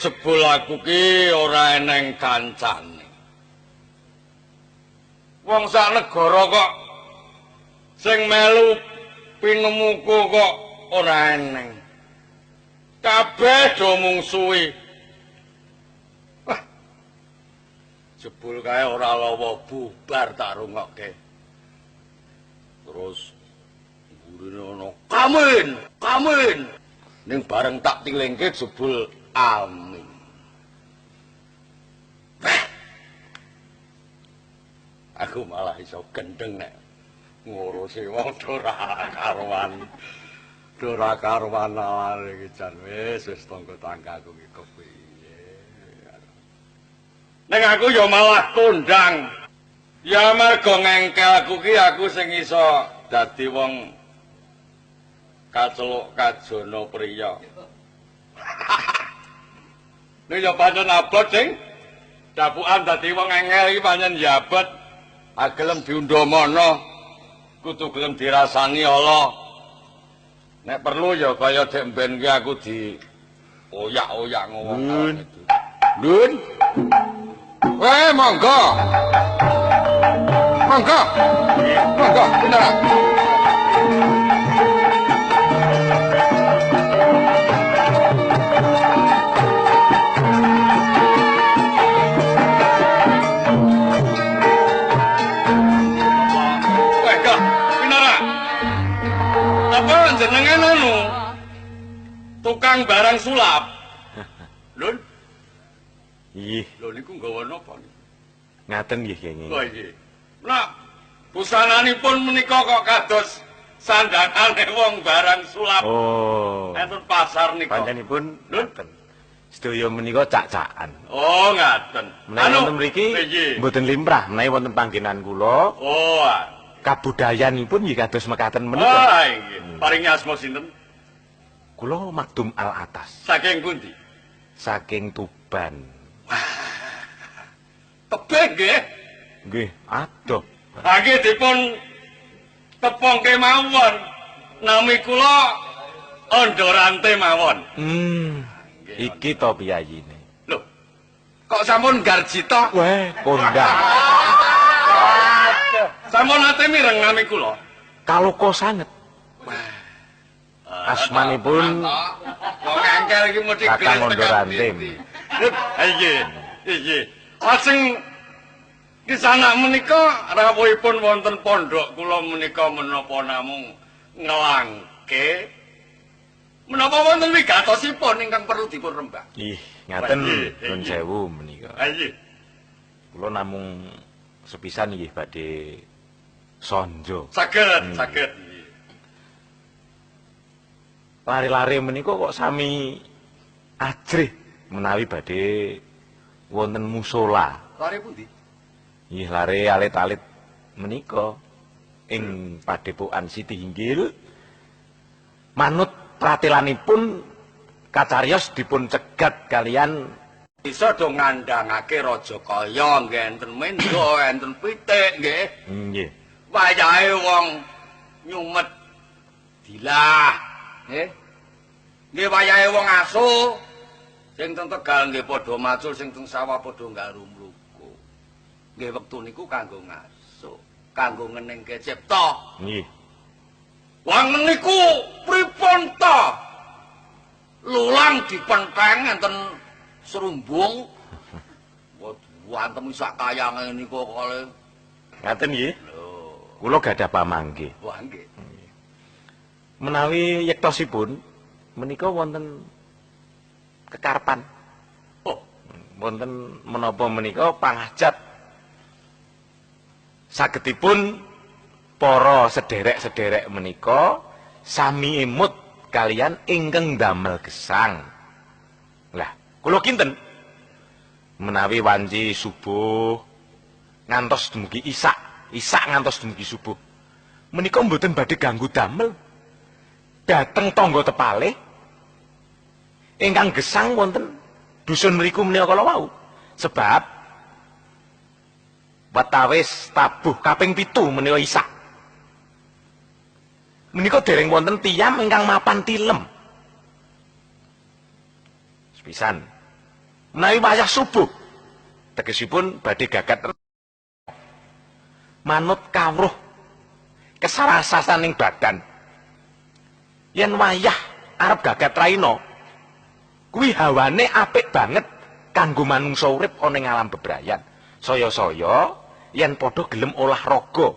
Jebul aku ki ora eneng kancane. Wong sak negara kok sing melu pinemuku kok ora eneng. Kabeh do mungsuhi. Wah. Jebul kae ora lawa bubar tak rungokke. Terus mburine ana kamin, kamin. Ning bareng tak tilengke jebul amin. Wah. Aku malah iso gendeng nek ngurusi wong ora karuan. Ora karuan awake iki jan wis wis tangga tanggaku iki kepiye. Ning aku ya malah kondang. Ya mergo ngengkel aku ki aku sing iso dadi wong kaceluk kajono priya. Ning ya pancen abot sing dapukan dadi wong engel iki pancen ya abot. Agelem diundhamana kudu gelem dirasani Allah. Nek perlu ya kaya dek mben ki aku di oyak-oyak ngomong. Ndun. Weh, monggo. Monggo. Monggo, bener. Jenengan anu tukang barang sulap. Lho. Nggih. Lho niku nggawa napa niku? Ngaten nggih kenging. Oh nggih. Nah, busananipun menika kok kados sandangane wong barang sulap. Oh. Enten pasar nika. Panjenenganipun ngaten. Sedaya menika cak-cakan. Oh, ngaten. Menawi wonten mriki mboten limrah, menawi wonten panggenan kula. Oh. Kabudayanipun nggih kados mekaten menika. Ah, nggih. Paringi asma sinten? Kula Makdum Al Atas. Saking pundi? Saking Tuban. Wah. Tebih nggih. Nggih, adoh. Ha nggih dipun tepongke mawon. Nami kula Andharante mawon. Iki to piyayine. Lho. Kok sampun garjita? Weh, kondang. Sampun nate mireng nami kula. Kaloka sanget. Asmanipun wong engkel iki mesti Kakang Andharante. Nggih, nggih. Lajeng kisanak menika rawuhipun wonten pondok kula menika menapa namung ngelangke menapa wonten wigatosipun ingkang perlu dipun rembak. Ih, ngaten nuwun sewu menika. Nggih. Kula namung sepisan nggih badhe sonjo. Saged, saged. Lare-lare menika kok sami ajrih menawi badhe wonten musala. Lare pundi? Nggih, lare alit-alit menika ing padepokan Siti Hinggil. Manut pratelanipun kacariyos dipun cegat kalian bisa do ngandhangake raja kaya nggih enten mendo enten pitik nggih. Nggih. Wayahe wong nyumet dilah nggih. Nggih wayahe wong asu sing teng Tegal nggih padha macul sing teng sawah padha nggaru mluku. Nggih wektu niku kanggo ngaso, kanggo ngeningke cipta. Nggih. Wong niku pripun ta? Lulang dipentheng enten serumbung. Waduh, antem sak kayange niku kale. Ngaten nggih. Kula gadah pamanggih. Wah, nggih. Menawi yektosipun menika wonten kekarpan. Oh, wonten menapa menika pangajap sagedipun para sederek-sederek menika sami emut kalian ingkang damel gesang. Lah, kula kinten menawi wanci subuh ngantos dumugi isak, isak ngantos dumugi subuh. Menika mboten badhe ganggu damel. Dateng tangga tepalih ingkang gesang wonten dusun mriku menika kala wau. Sebab watawis tabuh kaping 7 menika isak. Menika dereng wonten tiyang ingkang mapan tilem. Sepisan. Menawi wayah subuh tegesipun badhe gagat manut kawruh kesarasaning badan. Yen wayah arep gagat raina kuwi hawane apik banget kanggo manungsa urip ana ing alam bebrayan. Saya-saya yen padha gelem olahraga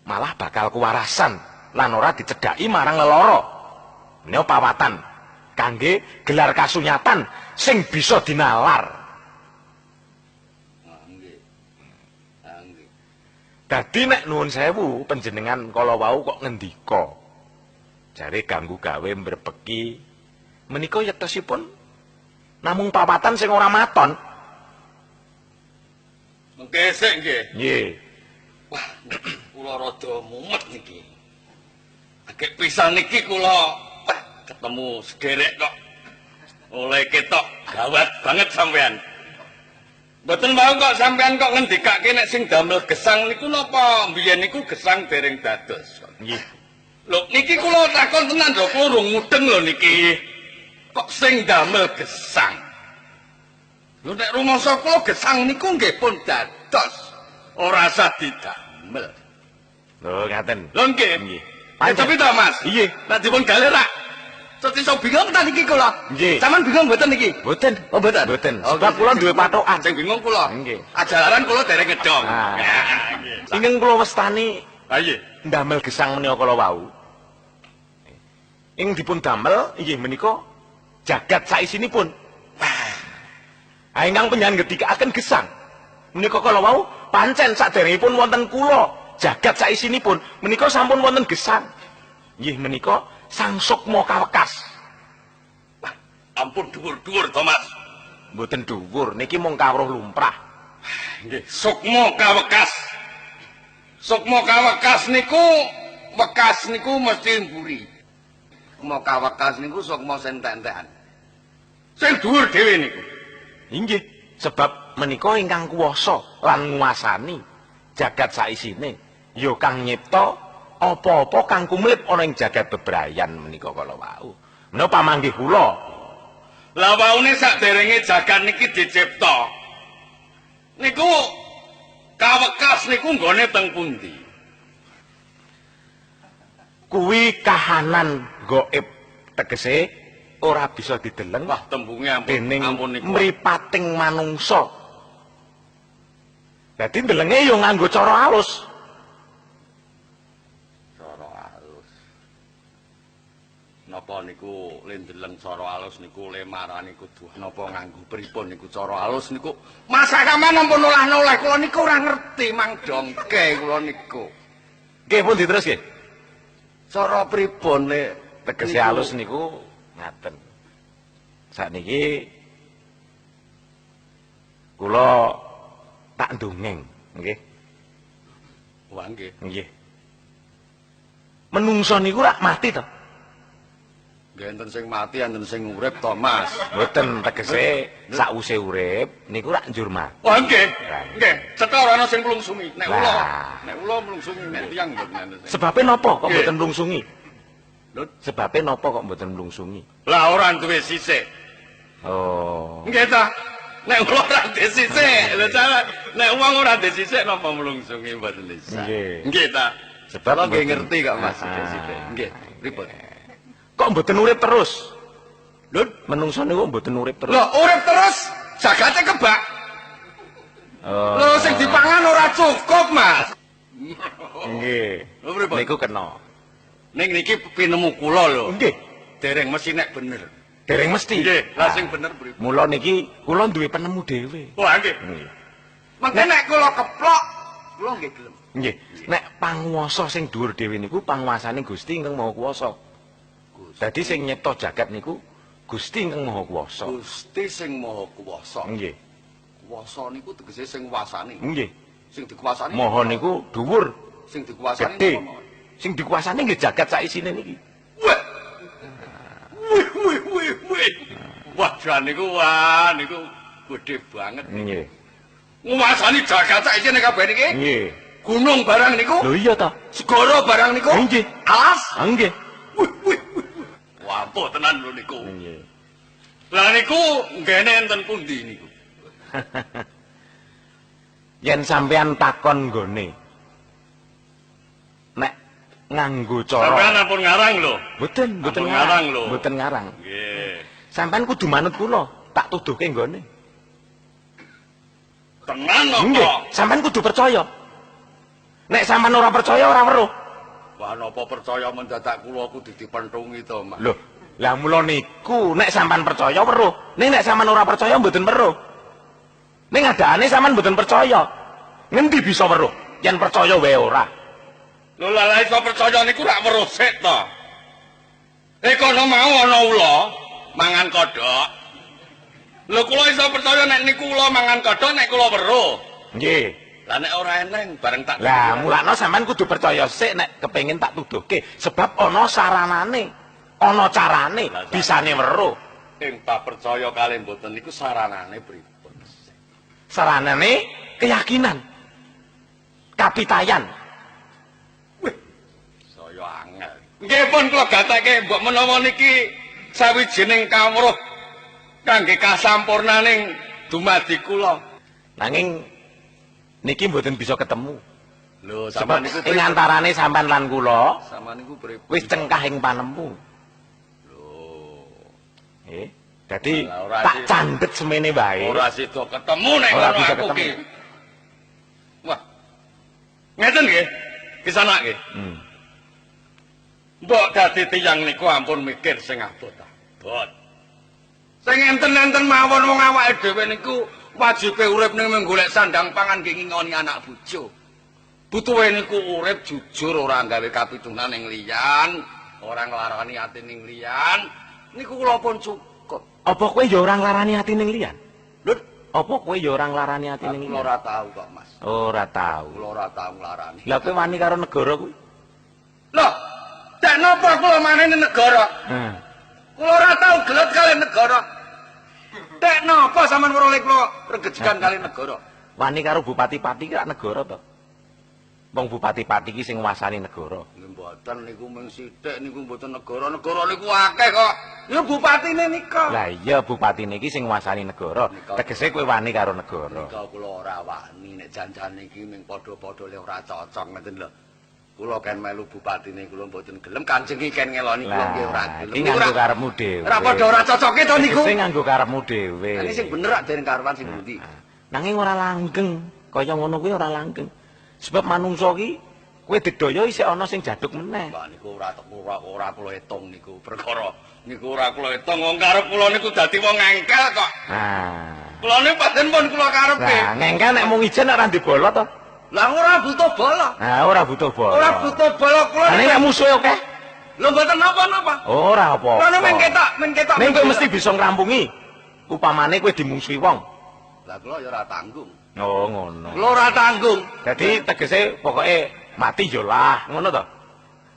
malah bakal kuwarasan lan ora dicedhaki marang lelara. Menika pawatan kangge gelar kasunyatan sing bisa dinalar. Nggih. Nggih. Dadi nek nuwun sewu panjenengan kala wau kok ngendika jare ganggu gawe mbrebeki menika yektosipun namung pawatan sing ora maton. Mengke sik nggih. Nggih. Wah, kula rada mumet niki. Agek pisan niki kula ketemu sederek kok oleh ketok gawat banget sampean. Mboten wau kok sampean kok ngendikake nek sing damel gesang niku napa mbiyen niku gesang dereng dados. Nggih. Lho niki kula takon tenan lho, kula urung mudeng lho niki. Kok sing damel gesang? Lho nek rumangsa kula gesang niku nggih pun dados. Ora usah didamel. Lho ngaten. Lho nggih. Nggih. Tapi ta Mas? Nggih. Nek dipun galih rak Terus iso bingung ta niki kula? Nggih. Sampeyan bingung mboten niki? Mboten. Oh mboten. Mboten. Sebab kula duwe patokan. Sing bingung kula. Nggih. Ajalaran kula dereng ngedong. Nggih. Ingkang kula wastani ha nggih. Ndamel gesang menika kala wau. Ing dipun damel inggih menika jagat saisinipun. Ha ingkang panjenengan ngendikaaken gesang menika kala wau pancen saderengipun wonten kula jagat saisinipun menika sampun wonten gesang. Inggih menika Sang Sukma Kawekas. Wah, ampun dhuwur-dhuwur to, Mas. Mboten dhuwur, niki mung kawruh lumrah. Nggih, Sukma Kawekas. Sukma Kawekas niku wekas niku mesti mburi. Sukma Kawekas niku sukma sentek-entekan. Sing dhuwur dhewe niku. Inggih, sebab menika ingkang kuwasa lan nguasani jagat saisine, ya kang nyipta apa-apa kang kumlip ana ing jagat bebrayan menika kala wau. Menawa pamanggih kula. Lah waune saderenge jagat niki dicipta. Niku kawekas niku nggone teng pundi? Kuwi kahanan gaib, tegese ora bisa dideleng. Wah, tembunge ampun ampun niku. Mripating manungsa. Dadi ndelenge ya nganggo cara alus. Napa niku le ndeleng cara alus niku le marani kudu napa nganggo pripun niku cara alus niku. Mas sampean ampun olah-olah kula niku ora ngerti mang dongke kula niku. Nggih pun diteruske. Cara pripun le tegese alus niku ngaten. Sakniki kula tak ndongeng nggih. Wah nggih. Nggih. Menungso niku rak mati to. Nggih enten sing mati enten sing urip to Mas. Mboten tegese sakwise urip niku rak njur mati. Oh nggih. Nggih, cetha ora ana sing mlungsungi. Nek kula, nek kula mlungsungi nek tiyang mboten enten. Sebabe napa kok mboten mlungsungi? Lho, sebabe napa kok mboten mlungsungi? Lah ora duwe sisik. Oh. Nggih ta. Nek kula ora duwe sisik, lho nek wong ora duwe sisik napa mlungsungi mboten bisa. Nggih. Nggih ta. Sebab nggih ngerti kok Mas sithik-sithik. Nggih, pripun? Kok mboten urip terus? Lho, menungso niku mboten urip terus. Lho, urip terus jagate kebak. Oh. Lho, sing dipangan ora cukup, Mas. Nggih. Niku kena. Ning niki pinemu kula lho. Nggih. Dereng mesti nek bener. Dereng mesti. Nggih, lah sing bener pripun? Mula niki kula duwe penemu dhewe. Wah, nggih. Nggih. Mengke nek kula keplok, kula nggih gelem. Nggih. Nek panguwasa sing dhuwur dhewe niku panguwasane Gusti ingkang Maha Kuwasa. Dadi sing nyipta jagat niku Gusti ingkang Maha Kuwasa. Gusti sing Maha Kuwasa. Nggih. Kuwasa niku tegese sing nguwasani. Nggih. Sing dikuwasani. Maha niku dhuwur. Sing dikuwasani napa mawon? Sing dikuwasani nggih jagat saisine niki. Wah. Wih wih wih wih. Wah, jan niku wah niku gedhe banget. Nggih. Nguwasani jagat saisine kabeh niki? Nggih. Gunung barang niku? Lho iya ta. Segara barang niku? Nggih. Alas? Nggih. Wih wih wih. Wah, ampuh tenan lho niku. Nggih. Lah niku nggene enten pundi niku? Yen sampean takon nggone. Nek nganggo cara sampean ampun ngarang lho. Mboten, mboten ngarang lho. Mboten ngarang. Nggih. Sampean kudu manut kula, tak tuduhke nggone. Tenan apa? Nggih, sampean kudu percaya. Nek sampean ora percaya ora weruh. Wah, napa percaya mendadak kula kudu dipentungi to, Mas? Lho, lah mula niku nek sampean percaya weruh. Ning nek sampean ora percaya mboten weruh. Ning adane sampean mboten percaya. Ngendi bisa weruh? Yen percaya wae ora. Lho lah iso percaya niku rak weruh sik to. Kono mau ana ula mangan kodhok. Lho kula iso percaya nek niku ula mangan kodhok nek kula weruh. Nggih. Lah nek ora eneng bareng tak. Lah mulakno sampean kudu percaya sik nek kepengin tak tuduhke sebab ana saranane, ana carane bisane weruh. Ing bab percaya kalih mboten niku saranane pripun? Saranane keyakinan. Kapitayan. Wih, saya angel. Nggih pun kula gatake mbok menawa niki sawijining kawruh kangge kasampurnaning dumadi kula. Nanging niki mboten bisa ketemu. Lho, sampean niku ing antarane sampean lan kula, sampean niku pripun? Wis cengkah ing panemu. Lho. Nggih. Dadi tak candhet semene wae. Ora sida ketemu nek ngono aku ki. Wah. Ngeten nggih. Kisanak nggih. Mbok dadi tiyang niku ampun mikir sing abot-abot. Sing enten-enten mawon wong awake dhewe niku wajibe urip ning golek sandang pangan nggih ngingoni anak bojo. Butuhe niku urip jujur ora gawe kapitunan ning liyan, ora nglarani ati ning liyan. Niku kula pun cukup. Apa kowe ya ora nglarani ati ning liyan? Lho, apa kowe ya ora nglarani ati ning liyan? Kula ora tau kok, Mas. Ora tau. Kula ora tau nglarani. Lah kowe wani karo negara kuwi? Lho, dak napa kula manene negara? Heeh. Kula ora tau gelut kali negara. Dek napa sampean weruh kula regejegan kali negara? Wani karo Bupati Pati ki rak negara to. Wong Bupati Pati ki sing nguasani negara. Nggih mboten niku mung sithik niku mboten negara. Negara niku akeh kok. Ya bupatine nika. Lah iya bupatine iki sing nguasani negara. Tegese kowe wani karo negara. Nika kula ora wani nek jan-jane iki mung padha-padha le ora cocok ngoten lho. Kula ken melu bupatine kula mboten gelem, kanjeng iki ken ngeloni kula nggih ora gelem. Iki nganggo karepmu dhewe. Ora padha ora cocoke to niku. Sing nganggo karepmu dhewe. Lah sing bener rak dereng karuan sing pundi. Nanging ora langgeng, kaya ngono kuwi ora langgeng. Sebab manungsa ki kowe digdaya isih ana sing jaduk meneh. Wah niku ora ora kula etung niku perkara. Niku ora kula etung wong karep kula niku dadi wong ngengkel kok. Nah. Kula niku pancen pun kula karepe. Lah ngengkel nek mung ijen ora ndek bala to. Lah ora butuh bala. Nah, ora butuh bala. Ora butuh bala kula. Lah nek musuhe akeh. Lho mboten napa-napa. Ora apa-apa. Kula mung ketok, mung ketok. Ning kowe mesti bisa ngrampungi. Upamane kowe dimungsuhi wong. Lah kula ya ora tanggung. Oh, ngono. Kula ora tanggung. Dadi tegese pokoke mati yo lah, ngono to.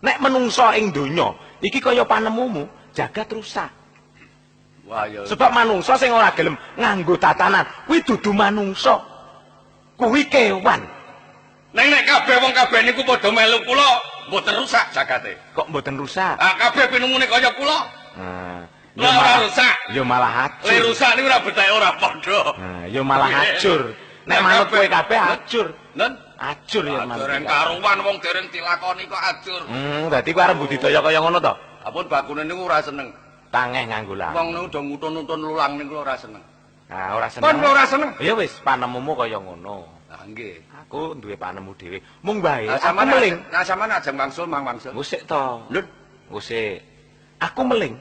Nek menungso ing donya iki kaya panemumu, jagat rusak. Wah ya. Sebab manungsa sing ora gelem nganggo tatanan, kuwi dudu manungsa. Kuwi kewan. Neng nek kabeh wong kabeh niku padha melu kula, mboten rusak jagate. Kok mboten rusak? Ah kabeh pinemune kaya kula. Heeh. Ya malah rusak. Ya malah hancur. Le rusak niku ora betake ora padha. Heeh, ya malah hancur. Nek manut kowe kabeh hancur. Nen? Ajur ya manut. Dereng karuan wong dereng dilakoni kok ajur. Dadi kowe arep budidaya kaya ngono to? Ampun bakune niku ora seneng. Tangeh nganggo lang. Wong niku do ngutun-utun lulang niku ora seneng. Ah ora seneng. Pun ora seneng. Ya wis panemumu kaya ngono. Lah nggih. Aku duwe panemu dhewe. Mung wae aku meling. Nah sampean ajeng wangsul mang wangsul. Ngusik to. Lho, ngusik. Aku meling.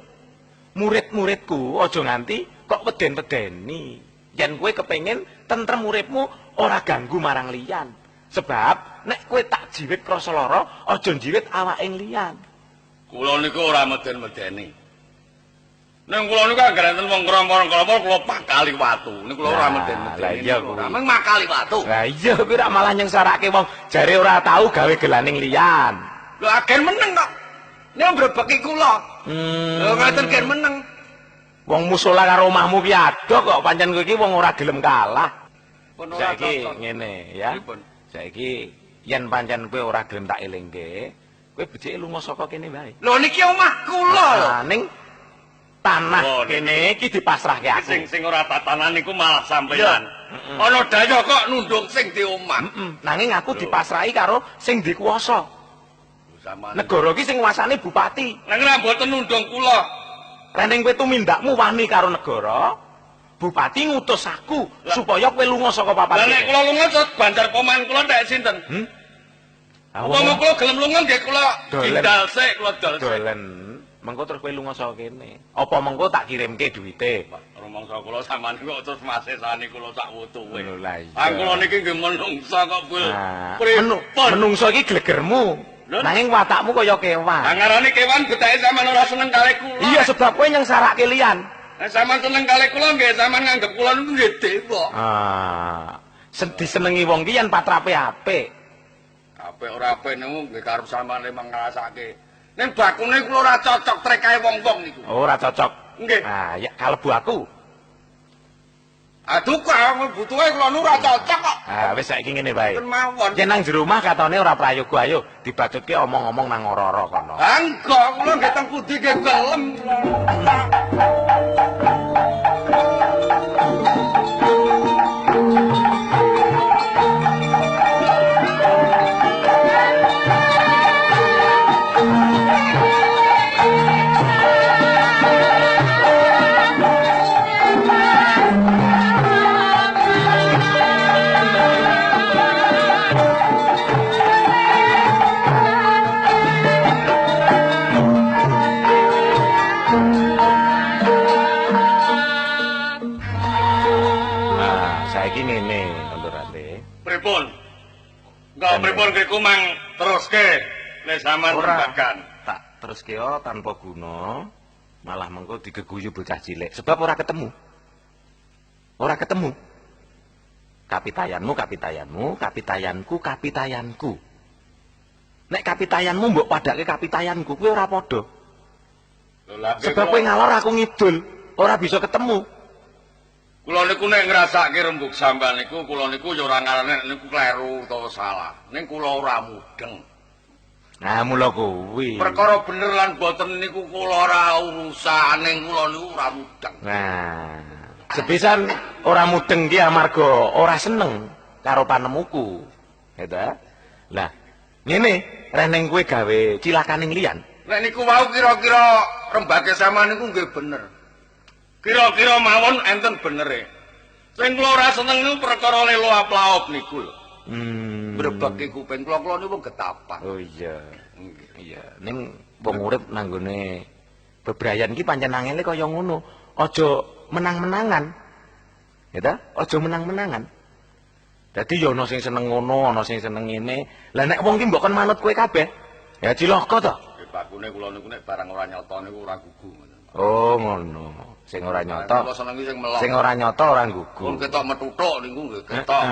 Murid-muridku aja nganti kok weden-wedeni. Yen kowe kepengin tentrem uripmu ora ganggu marang liyan. Sebab nek kowe tak jiwit krasa lara, aja njiwit awake liyan. Kula niku ora meden-medeni. Ning kula niku anggere enten wong krompol-krompol kula pakali watu. Niku kula ora meden-medeni. Lah iya ora mung makali watu. Lah iya kuwi rak malah nyengsarake wong jare ora tau gawe gelaning liyan. Lho agen meneng kok. Nek mbrebeki kula. Lho ngoten gen meneng. Wong musola karo omahmu ki adoh kok pancen kowe iki wong ora gelem kalah. Saiki ngene ya. Saiki yen pancen kowe ora gelem tak elingke, kowe becike lunga saka kene wae. Lho niki omah kula lho. Ning Tanah kene iki dipasrahke aku. Sing ora tatanan niku malah sampeyan. Ana daya kok nundung sing di omah. Nanging aku dipasrahi karo sing dikuwasa. Negara iki sing nguasani bupati. Nanging ra mboten nundung kula. Reneng kowe tumindakmu wani karo negara, bupati ngutus aku supaya kowe lunga saka papan. Lah nek kula lunga banjar poman kula tek sinten? Upama kula gelem lunga nggih kula didal sik, kula dol sik. Dolen. Mengko terus kowe lunga saka kene. Apa mengko tak kirimke duwite? Rumangsa kula sampean kok terus masesani kula sak wutuhe. Lho lah iya. Ah kula niki nggih menungsa kok, Bu. Menungsa iki glegermu. Nanging watakmu kaya kewan. Lah ngarani kewan betake sampean ora seneng kalih kula. Iya sebab kowe nyengsarake liyan. Nek sampean seneng kalih kula nggih sampean nganggep kula niku nggih dewa. Ah, disenengi wong ki yen patrape apik. Apik ora apik niku nggih karep sampean emang ngrasake. Ning bakune kula ora cocok trekae wong-wong niku. Oh, ora cocok. Nggih. Ah, ya kalebu aku. Aduh, kok butuhe kula nu ora cocok kok. Ah, wis saiki ngene wae. Mawon. Yen nang jero omah katone ora prayoga, ayo dibacutke omong-omong nang ora-ora kono. Ah, enggak, kula nggih teng pundi nggih gelem. Pripun kriku mang teruske nek sampean tembakan. Tak teruske tanpa guna, malah mengko digeguyu bocah cilik sebab ora ketemu. Ora ketemu. Kapitayanmu, kapitayanmu, kapitayanku, kapitayanku. Nek kapitayanmu mbok padhake kapitayanku kuwi ora padha. Sebab kowe ngalor aku ngidul, ora bisa ketemu. Kula niku nek ngrasake rembug sampean niku, kula niku ya ora ngarani niku kleru utawa salah. Ning kula ora mudeng. Nah, mula kuwi. Perkara bener lan boten niku kula ora urusan, ning kula niku ora mudeng. Nah, sepisan ora mudeng ki amarga ora seneng karo panemuku. Ya ta? Lah, ngene, reneng kowe gawe cilakaning liyan. Nek niku wau kira-kira rembage sampean niku nggih bener. Kira-kira mawon enten benere. Sing kula ora seneng niku perkara lelo aplaop niku lho. Mbrebeki kuping kula, kula niku getapan. Oh iya. Iya, ning wong urip nanggone bebrayan iki pancen angele kaya ngono. Aja menang-menangan. Ya ta? Aja menang-menangan. Dadi ya ana sing seneng ngono, ana sing seneng ngene. Lah nek wong ki mbok kon manut kowe kabeh, ya cilaka to. Nggih, bakune kula niku nek barang ora nyata niku ora gugu ngoten. Oh ngono. Sing ora nyata. Sing ora nyata ora gugu. Wong ketok metuthuk niku nggih ketok.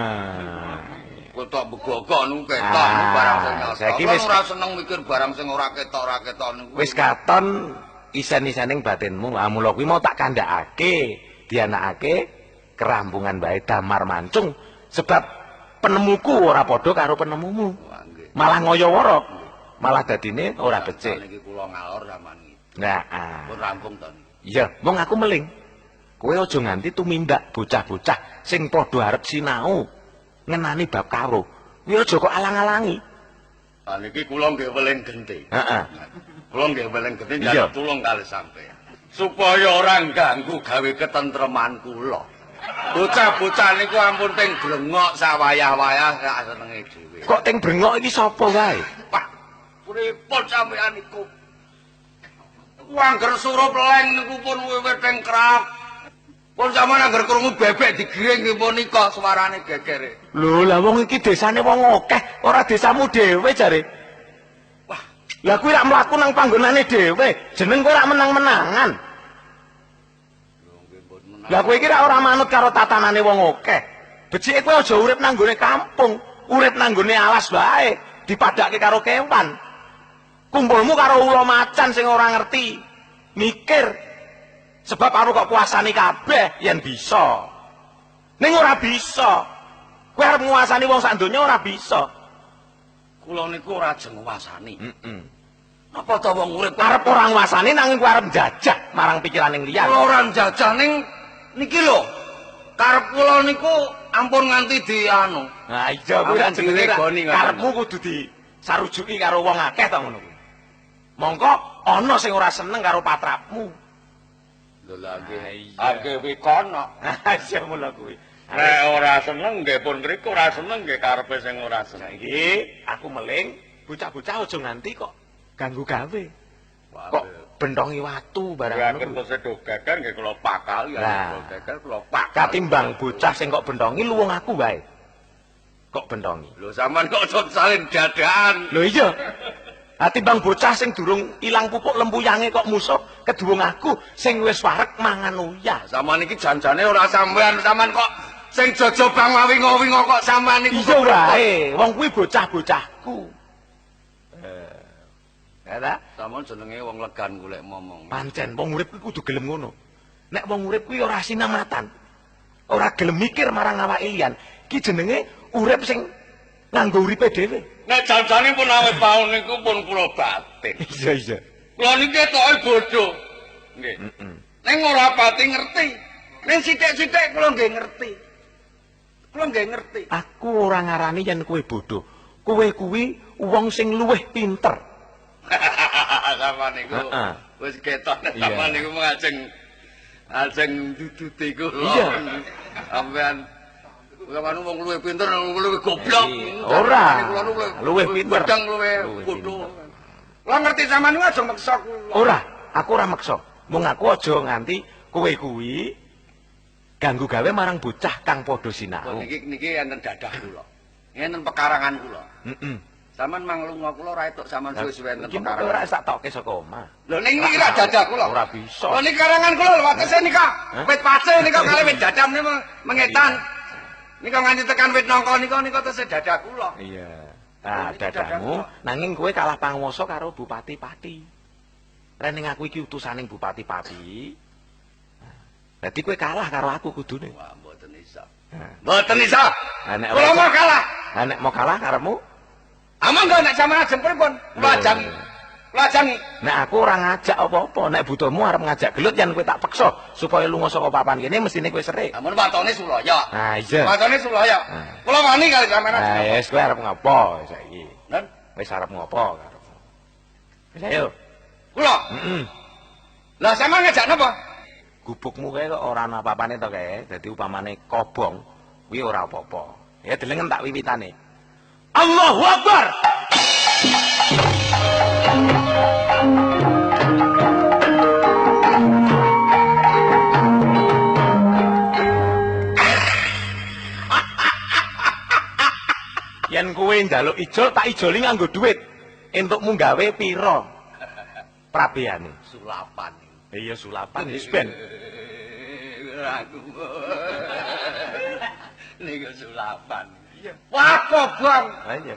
Ketok begogok niku ketok niku barang sing nyata. Saiki wis ora seneng mikir barang sing ora ketok niku. Wis katon isen-isening batinmu. Ah mula kuwi mau tak kandhakake, dianakake kerampungan wae damar mancung sebab penemuku ora padha karo penemumu. Malah ngoyo-woro. Malah dadine ora becik. Niki kula ngalor sampean iki. Nah, pun rampung to. Iya, mong aku meling. Kowe aja nganti tumindak bocah-bocah sing padha arep sinau ngenani bab karo. Kowe aja kok alang-alangi. Ah niki kula nggih weling genti. Heeh. Kula nggih weling genti njaluk tulung kalih sampeyan. Supaya ora ganggu gawe ketentreman kula. Bocah-bocah niku ampun teng brengok sawayah-wayah sak senenge dhewe. Kok teng brengok iki sapa wae? Pak, pripun sampeyan niku? Angger surup leng niku pun wiwit teng krak. Pun sampeyan angger krungu bebek digiring nggih punika suarane gegere. Lho, lah wong iki desane wong akeh, ora desamu dhewe jare. Wah, lah kuwi rak mlaku nang panggonane dhewe, jeneng kowe rak menang-menangan. Lah kowe iki rak ora manut karo tatanane wong akeh. Becike kowe aja urip nang nggone kampung, urip nang nggone alas wae, dipadhake karo kewan. Kumpulmu karo ula macan sing ora ngerti mikir sebab aku kok kuasani kabeh yen bisa. Ning ora bisa. Kowe arep nguasani wong sak donya ora bisa. Kula niku ora ajeng nguasani. Heeh. Napa ta wong urip arep ora nguasani nanging kowe arep njajah marang pikiraning liyan. Kula ora njajah ning niki lho. Karep kula niku ampun nganti di anu. Nah iya kuwi jenenge karepmu kudu disarujuki karo wong akeh ta ngono kuwi. Mongko ana sing ora seneng karo patrapmu. Lho lha nggih. Nggih wikono. Ha iya mula kuwi. Nek ora seneng nggih pun ngriku, ora seneng nggih karepe sing ora seneng. Saiki aku meling bocah-bocah aja nganti kok ganggu gawe. Kok bentongi watu barang ngono. Lah do geger nggih kula pakal ya, geger kula pakal. Katimbang bocah sing kok bentongi luwung aku wae. Kok bentongi. Lho sampean kok salin dadaan. Lho iya. Ha timbang bocah sing durung ilang pupuk lempuyange kok musuh keduwung aku sing wis wareg mangan uyah. Sampean iki janjane ora sampean, sampean kok sing jojobang wawingo-wingo kok sampean niku. Iya wae, wong kuwi bocah-bocahku. Ya sampean jenenge wong legan golek momong. Pancen wong urip kuwi kudu gelem ngono. Nek wong urip kuwi ora sinamatan. Ora gelem mikir marang awake liyan. Ki jenenge urip sing nganggo uripe dhewe. Nek janjane pun awet paun niku pun kula batin. Iya iya. Kula niki ketoke bodho. Nggih. Ning ora pati ngerti. Ning sithik-sithik kula nggih ngerti. Kula nggih ngerti. Aku ora ngarani yen kowe bodho. Kowe kuwi wong sing luwih pinter. Sampeyan niku wis ketok nek sampeyan niku ngajeng ajeng duduti kula. Iya. Sampeyan sampeyan wong luwih pinter luwih goblok. Ora. Luwih pinter. Wedang luwih bodho. Kula ngerti sampeyan niku aja meksa kula. Ora, aku ora meksa. Mung aku aja nganti kowe kuwi ganggu gawe marang bocah kang padha sinau. Niki niki enten dadah kula. Enten pekarangan kula. Heeh. Sampeyan manglunga kula ora etuk sampean suwe-suwe enten pekarangan. Ora sak toke saka omah. Lho ning niki ra dadah kula. Ora bisa. Lho niki karangan kula lho watese nika. Wit pace nika kali wit dadah menika mengetan. Nika nganti tekan wit nangka nika nika tesih dadah kula. Iya. Nah, dadahmu nanging kowe kalah panguwasa karo Bupati Pati. Rening aku iki utusaning Bupati Pati. Dadi kowe kalah karo aku kudune. Wah, mboten iso. Mboten iso. Kula mau kalah. Ha nek mau kalah karepmu? Amang enggak nek sampeyan ajeng pripun? Kula ajeng. Kula ajeng. Nek aku ora ngajak apa-apa, nek butuhmu arep ngajak gelut yen kowe tak peksa supaya lunga saka papan kene mestine kowe serik. Amun watone sulaya. Nah iya. Watone sulaya. Kula wani kali sampeyan ajeng. Nah wis kowe arep ngopo saiki? Nen? Wis arep ngopo karepmu? Wis ayo. Kula. Heeh. Lah sampeyan ngajak napa? Gubukmu kae kok ora ana apa-apane to kae. Dadi upamane kobong kuwi ora apa-apa. Ya delengen tak wiwitane. Allahu Akbar. Yen kowe njaluk ijol tak ijoli nganggo dhuwit. Entukmu gawe pira? Prabeyane. Sulapan. Iya sulapan wis ben. Aku. Niku sulapan. Wah, kobong.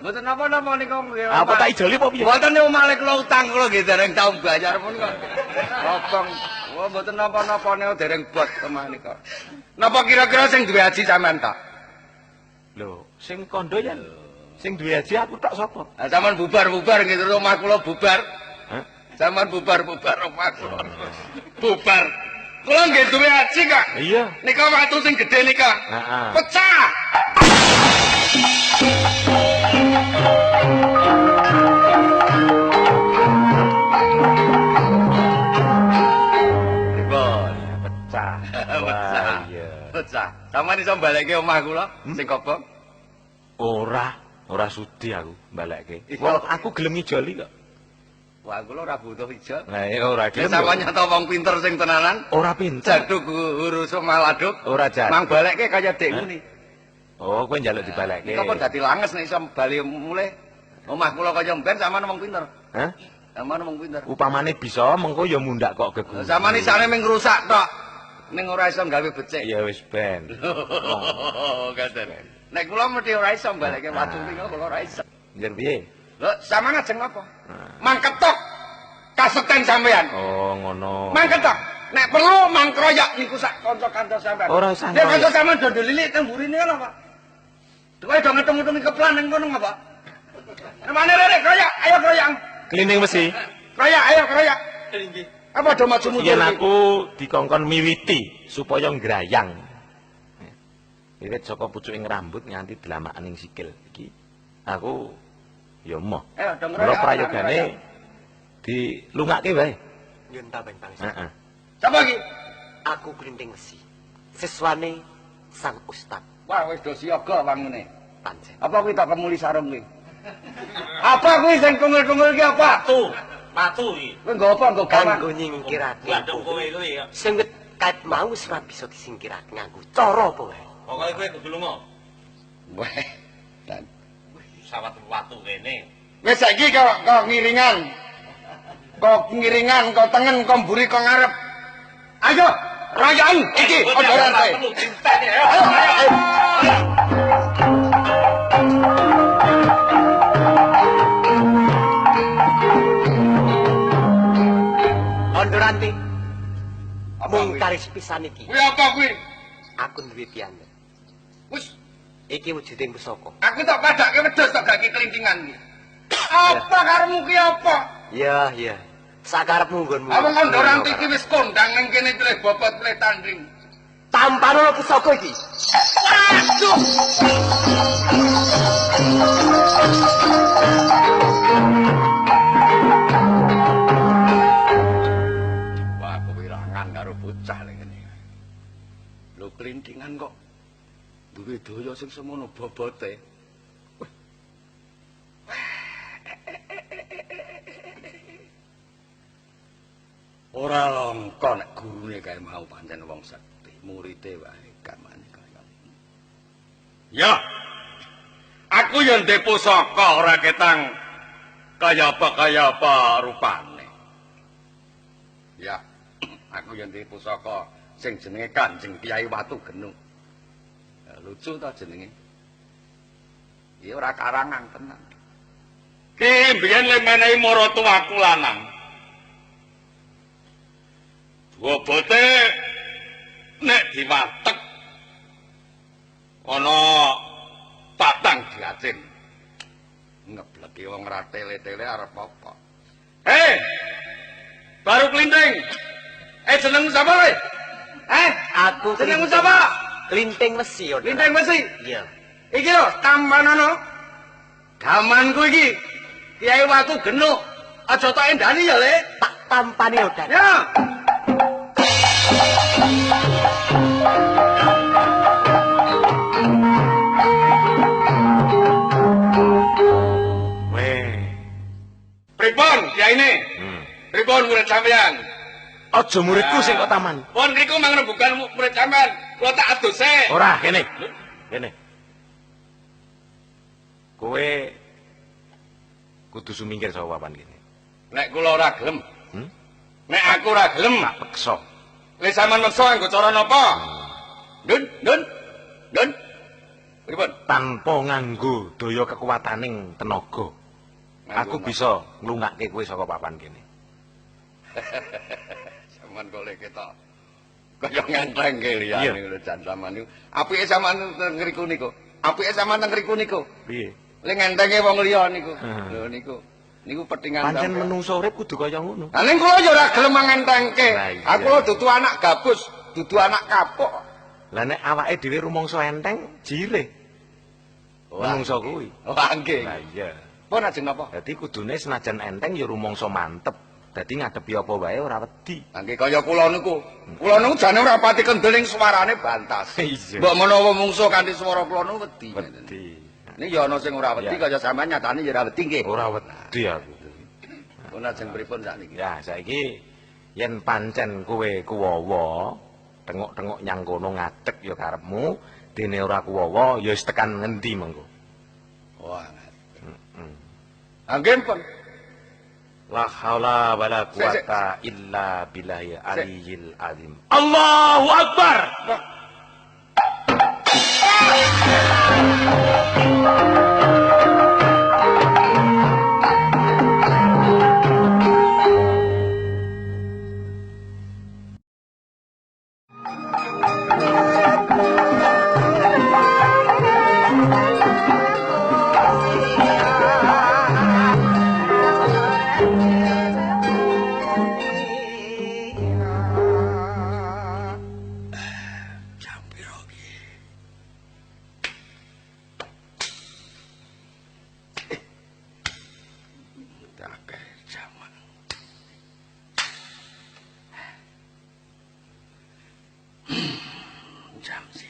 Mboten napa-napa niku nggih. Apa tak ijoli apa piye? Mboten niku malih kula utang kula nggih dereng tau bayar pun kok. Kobong. Wah, mboten napa-napa niku dereng bot omah niku. Napa kira-kira sing duwe aji sampean tok? Lho, sing kandha yen sing duwe aji aku tok sapa? Lah sampean bubar-bubar nggih terus omah kula bubar. Hah? Sampean bubar-bubar omah kula. Bubar. Kula nggih duwe aji, Kak. Iya. Nika watu sing gedhe nika. Heeh. Pecah. Pripun? Pecah. Pecah. Iya. Pecah. Sampeyan iso balekke omah kula sing kobong? Ora, ora sudi aku balekke. Wong aku gelem ngijoli kok. Wah, kula ora butuh ijol. Lah iya ora gelem. Sampeyan nyata wong pinter sing tenanan. Ora pinter. Jaduk huruf maladuk. Ora jaduk. Mang balekke kaya dekmu ni. Oh, kowe njaluk dibalekke. Nika pun dadi langes nek iso bali mulih. Omah kula kaya mben sampean wong pinter. Hah? Sampean wong pinter. Upamane bisa mengko ya mundak kok geguyu. Sampean isane mung ngrusak tok. Ning ora iso gawe becik. Ya wis ben. Oh, ngaten. Nek kula mesti ora iso balekke watu nika kula ora iso. Njer piye? Lho, sampean ajeng apa? Mang ketok kaseten sampean. Oh, ngono. Mang ketok. Nek perlu mang kroyok niku sak kanca-kanca sampean. Ora usah. Nek kanca sampean do lilik teng mburine kan apa? Kowe do ngetung-ngetungi keplan ning kono apa? Nemane rene kroyok, ayo kroyok. Klining wesi. Kroyak, ayo kroyak. Nggih. Apa do maju mundur? Yen aku dikongkon miwiti supaya ngrayang. Wiwit saka pucuking rambut nganti dlamakan ing sikil iki. Aku ya emoh. Ayo do Mula ngroyak. prayogane dilungake wae. Nyun tambeng pangsa. Heeh. Sapa iki? Aku Klinting Wesi. Siswane Sang Ustad. Wah, wis do siaga wangune. Pancen. Apa kuwi tak kemuli sarung kuwi? Apa kuwi sing tungul-tungul iki apa? Watu, watu iki. Kowe nggo apa nggo gawan? Kanggo nyingkirake. Waduh kowe kuwi ya. Sing wit kait mau wis ora bisa disingkirake nganggo cara apa wae. Pokoke kowe kudu lunga. Wah. Dan Sawat watu kene. wis saiki kok ngiringan. Kok ngiringan, kok tengen, kok mburi, kok ngarep. Ayo, royoken iki aja rantai. Ayo, Ayo, ayo. Ondo Ranti, Apa mung kuwi? karis pisan iki. Kuwi apa kuwi? Aku duwe piyambak. Wis, Iki wujuding pusaka. aku tak padake wedhus tak gak kelintingan iki. Apa karepmu ki apa? Ya, ya. Sakarepmu nggonmu. Apa Ondo Ranti iki wis kondang ning kene iki bobot pleh tanding. Tampanono pusaka iki. Waduh. Wah, aku wirangan karo bocah ning kene. Lho kelintingan kok duwe daya sing semono bobote. Wah. Ora langka nek gurune kae mau pancen wong sekti, murite wae gamane kaya. Ya. Aku ya ndek pusaka ora ketang kaya apa rupane. Ya, aku ya ndek pusaka sing jenenge Kanjeng Kyai Watu Genuk. Ya, lucu ta jenenge. Ya ora karangan tenan. Ki mbiyen le menehi maratuwaku lanang. Bobote nek diwatek ana patang diacin. Ngebleki wong ra tele-tele arep apa. Hei! Baru Klinting. Eh jenengmu sapa kowe? Eh, Aku jenengmu Klinting. sapa? Klinting Wesi, Ondo. Klinting Wesi. Iya. Iki lho tampanono. Gamanku iki. Kiai Watu Genuk. Aja tok endani ya, Le. Tak tampani Odan. Ya. Weh. Pripun kiyaine? Pripun murid sampeyan? Aja muridku sing kok taman. Pun niku mangrebugan murid sampean. Kula tak adus sik. Ora, kene. Kene. Kowe kudu sumingkir saka papan kene. Nek kula ora gelem. Hmm? Nek aku ora gelem, Tak peksa. le sampean meksa nganggo cara napa? Ndun, ndun. Ndun. Pripun? Tanpa nganggo daya kekuwataning tenaga. Aku bisa nglungake kowe saka papan kene. Sampean kok lek ketok kaya ngenteng ke liyane Iya. lho jan sampean niku. Apike sampean teng ngriku niku. Apike sampean teng ngriku niku. Piye? Le ngentenge wong liya niku. Hmm. Lho niku. Niku petingan Pancen sampean. menungso urip kudu kaya ngono. Lah ning kula ya ora gelem ngentengke. Lah iya. Aku lho dudu anak gabus, dudu anak kapuk. Lah nek awake dhewe rumangsa enteng, jire. Menungso kuwi. Wah nggih. Lah iya. Pun ajeng napa? Dadi kudune senajan enteng ya rumangsa mantep. Dadi ngadepi apa wae ora wedi. Lah nggih kaya kula niku. Kula niku jane ora pati kendel ning suarane bantas. Iya. Mbok menawa mungsuh kanthi swara kula niku wedi. Wedi. Ning ya ana sing ora wedi Iya. kaya sampean nyatane ya ora wedi nggih. Ora wedi aku. Pun ajeng pripun sakniki? Ya saiki yen pancen kowe kuwawa, tengok-tengok nyang kono ngadeg ya karepmu, dene ora kuwawa ya wis tekan ngendi mengko. Wah. Ah nggih pun. La haula wala Sik, sik. quwata illa billahi aliyil azim. Allahu akbar. Wah. Piro iki? Akeh jaman. Jam 1.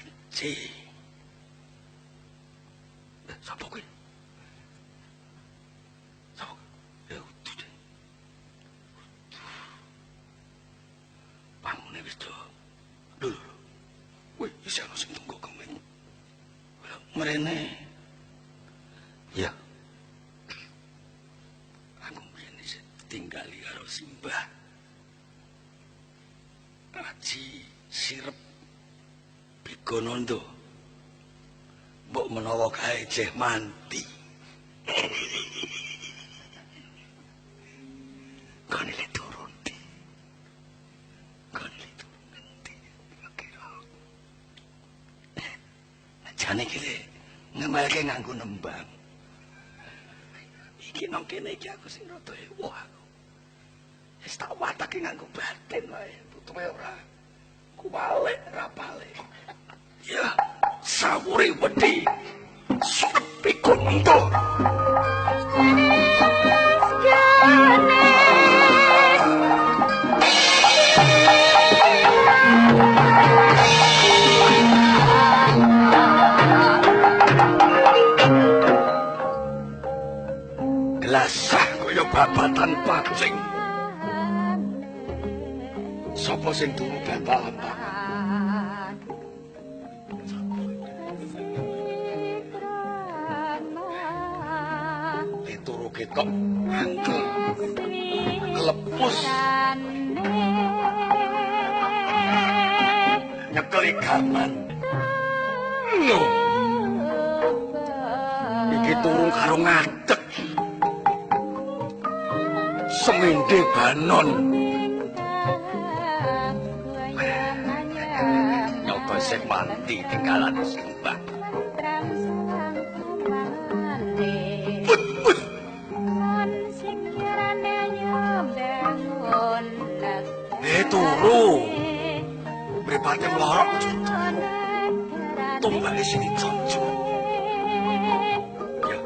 Sapa kuwi? Sapa? Ya udu deh. Pangune wis do. Lho lho. Wih, isih ana sing tunggu kemen. Mrene. Ya. Aku mbiyen isih tinggali karo simbah. Aji Sirep Bigonondo. Mbok menawa kae jeh manti. Kone le turun di. Kone le turun ngendi kira-kira. Jane iki le ngemelke nganggo nembang. Iki nang kene iki aku sing rada ewuh aku. Wis tak watake nganggo batin wae, tutupe ora kuwalik ra balik. Ya, sawure wedi. Sepi kondo. Gelasah kaya babatan pacing. Sapa sing turu bantalan tangan? Turu ketok angkel kelepus nyekeli gaman. Lho, iki turu karo ngadeg semende banon. Nyoba sing mati tinggalan simbah. Turu mripate mlorok tumbake sini cocok. Ya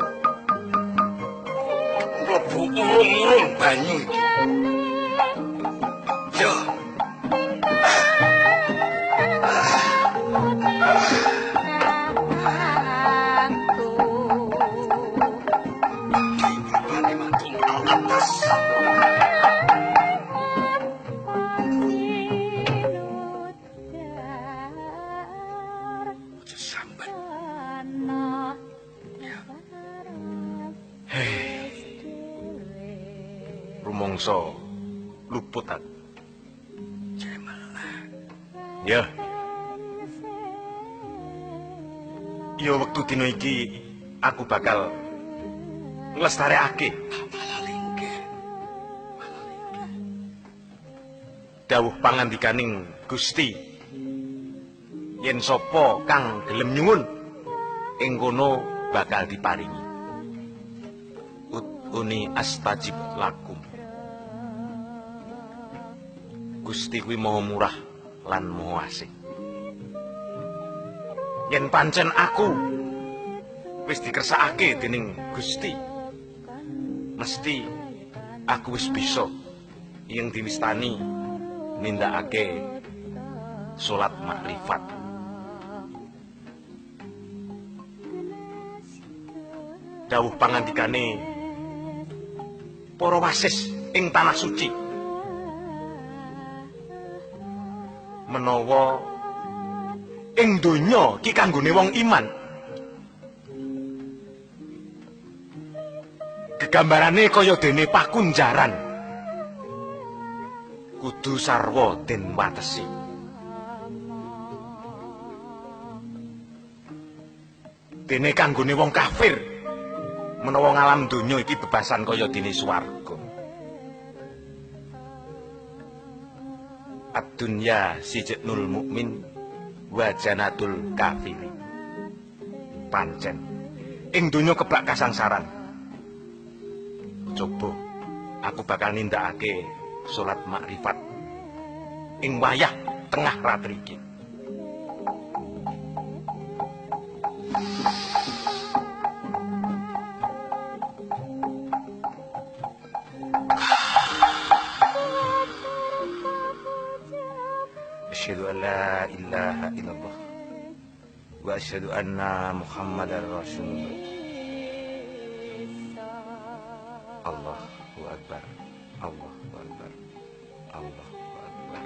mlebu urung-urung banyu iki. Ya mripate mantung atas. Rumangsa luput aku. Ya. Ya wektu dina iki aku bakal nglestarekake dawuh pangandikaning Gusti. Yen sapa kang gelem nyuwun ing kono bakal diparingi. Utuni astajib lakum. Gusti kuwi maha murah lan maha asih. Yen pancen aku wis dikersakake dening Gusti, mesti aku wis bisa yen diwistani nindakake salat makrifat. Dawuh pangandikane para wasis ing tanah suci, menawa ing donya iki kanggone wong iman, gegambarane kaya dene pakunjaran kudu sarwa den watesi. Dene kanggone wong kafir, menawa ngalam donya iki bebasan kaya dene swarga. Ad-dunya sijnul mukmin wa janatul kafiri. Pancen ing donya kebak kasangsaran. Coba aku bakal nindakake salat makrifat ing wayah tengah ratri iki. ilaha illallah wa asyhadu anna Muhammadar Rasulullah. Allahu akbar. Allahu akbar. Allahu akbar.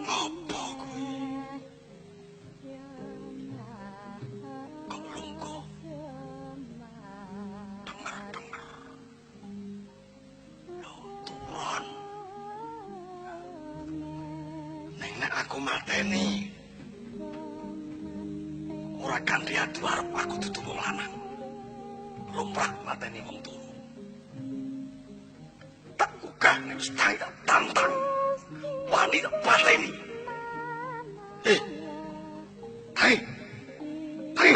Ngopo kuwi? Kok lungguh? Denger-denger. Lho, turun. Ning nek aku mateni, ora kanthi adu arep aku dudu wong lanang. Lumrah mateni wong turu. Tak gugah nek wis tangi tak tantang. Wani tak pateni. Tangi. Tangi. Tangi.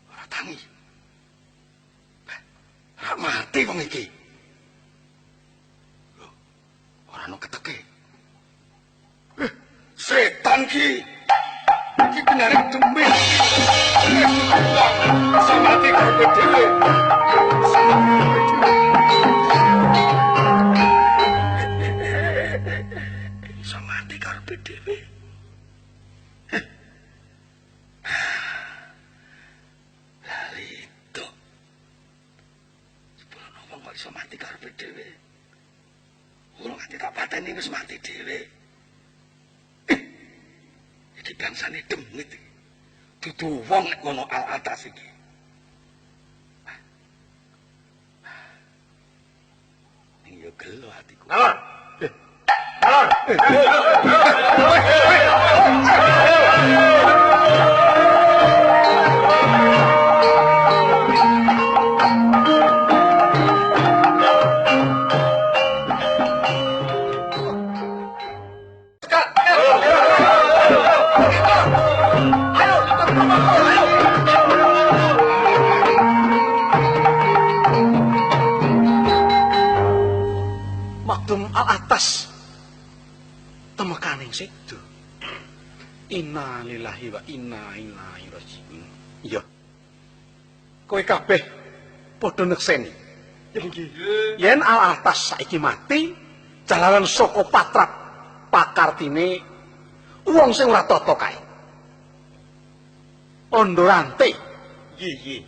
Ora tangi. Ora mati wong iki. Lho, ora ono keteke. Setan ki. Iki kenare demit. Bisa mati karepe dhewe. Bisa mati karepe dhewe. Bisa mati karepe dhewe. Lali itu. Sepuluh wong kok iso mati karepe dhewe. Urung nganti tak pateni wis mati dhewe. Iki bangsane demit iki. Dudu wong nek ngono al atas iki. Ning yo gelo atiku. Ngalor. Ngalor. Makdum al atas temekaning sedo. Innalillahi wa inna ilaihi rajiun. Iya. Kowe kabeh padha nekseni. Yen al atas saiki mati, jalaran saka patrap pakartine wong sing ora tata kae. Ondo rante. Nggih, nggih.